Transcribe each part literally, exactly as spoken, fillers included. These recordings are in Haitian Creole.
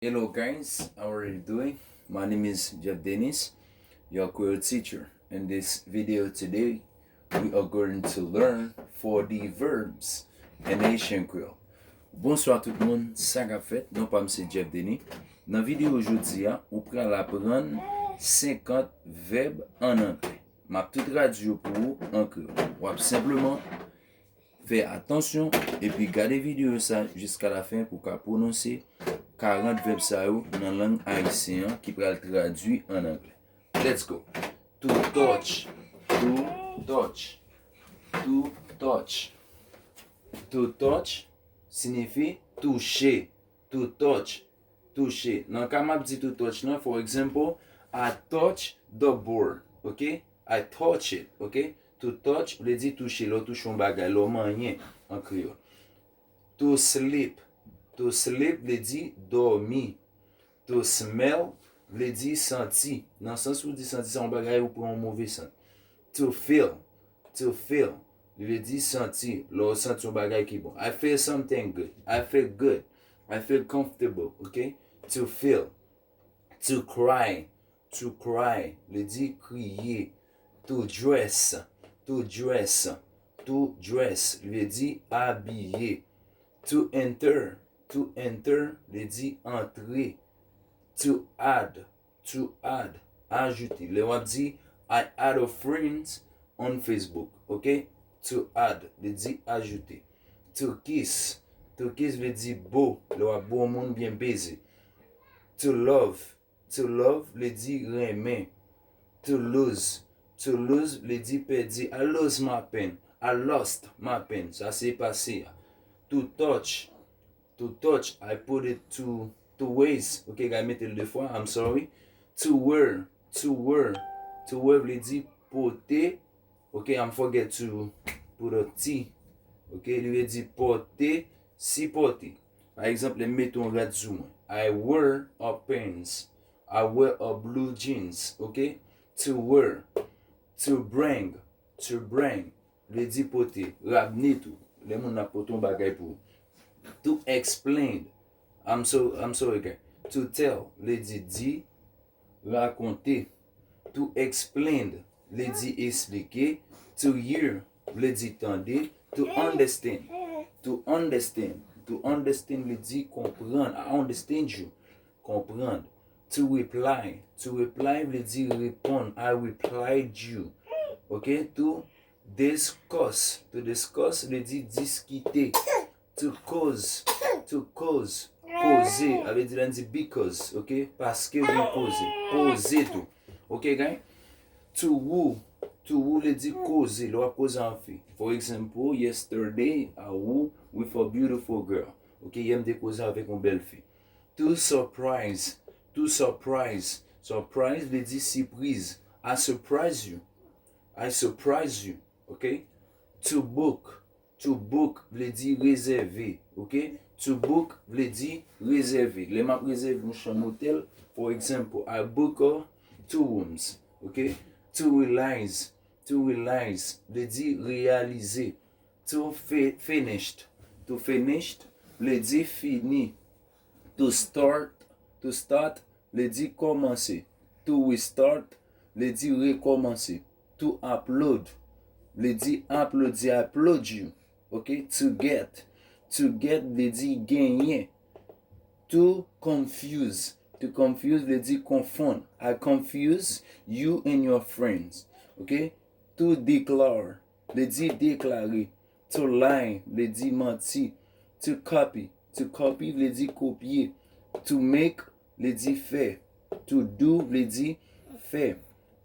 Hello guys, how are you doing? My name is Jeff Dennis, your Creole teacher. In this video today, we are going to learn four D verbs in Haitian Creole. Bonswa tout moun, sa k ap fèt? Non pa m se Jeff Denis. Nan videyo jodi a, ou pral aprann senkant vèb an anglè. M ap tou tradui yo pou ou an kreyòl. W ap senpleman fè atansyon epi gade videyo sa jiska lafen pou w ka pwononse karant vèb sa yo nan lang ayisyen an ki pral tradui an anglè. Let's go. To touch, to touch, to touch. To touch siyifi touche, to touch, touche. Nan ka m ap di to touch lan, for example, I touch the board, ok? I touch it, ok? To touch vle di touche, lè w touche yon bagay, lè w manyen an kreyòl. To sleep, to sleep vle di dòmi. To smell vle di santi. Nan sans ou di santi, se yon bagay ou pran yon move sant. To feel, to feel, li vle di santi, lè w santi yon bagay ki bon. I feel something good. I feel good. I feel comfortable, ok? To feel. To cry, to cry, vle di kriye. To dress, to dress, to dress, li vle di abiye. To enter, to enter, vle di antre. To add, to add, ajoute. Lè w ap di, I add a friend on Facebook, ok? To add, vle di ajoute. To kiss, to kiss vle di bo, lè w ap bo yon moun byen beze. To love, to love vle di renmen. To lose, to lose vle di pèdi. I lose my pen, I lost my pen, sa se pase a. To touch, to touch, I put it to, to ways. Ok, guys, mete l de fwa, I'm sorry. To wear, to wear, to wear vle di pote. Ok, I'm forget to put a T. Ok, li vle di pote, sipòte. Pa egzanp, lè m mete yon rad sou mwen. I wear a pants. I wear a blue jeans. Ok? To wear. To bring. To bring. Vle di pote, ramne tou. Lè moun ap pote yon bagay pou ou. To explain. I'm so, I'm sorry, guys. To tell vle di di, rakonte. To explain vle di esplike. To hear vle di tande. To understand. To understand. To understand vle di konprann. I understand you. Konprann. To reply. To reply vle di reponn. I replied you. Ok? To discuss. To discuss vle di diskite. To cause. To cause. Koze. A vle di lè n di because. Ok? Paske ou gen koze. Koze tou. Ok, guys? To woo. To woo vle di koze. Lè w ap koze an fi. For example, yesterday, I woo with a beautiful girl. Ok, yè m te koze avèk yon bèl fi. To surprise. To surprise. Surprise vle di sipriz. I surprise you. I surprise you. Ok? To book. To book vle di rezève. Ok? To book vle di rezève. Lè m ap rezève yon chanm otèl, for example, I book a two rooms. Ok? To realize. To realize vle di reyalize. To fi-, finished. To finished vle di fini. To start. To start vle di kòmanse. To restart vle di rekòmanse. To applaud vle di aplodi, applaud you. Ok? To get. To get vle di genyen. To confuse. To confuse vle di konfonn. I confuse you and your friends. Ok? To declare vle di deklare. To lie vle di manti. To copy. To copy vle di kopye. To make vle di fè. To do vle di fè.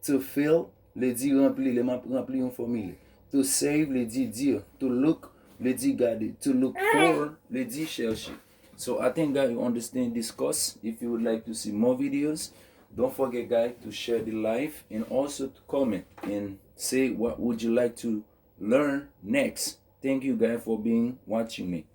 To fill vle di ranpli. Lè m ap ranpli yon fòmilè. To say vle di di. To look vle di gade. To look for vle di chèche. So I think that you understand this course. If you would like to see more videos, don't forget, guys, to share the live and also to comment and say what would you like to learn next. Thank you, guys, for being watching me.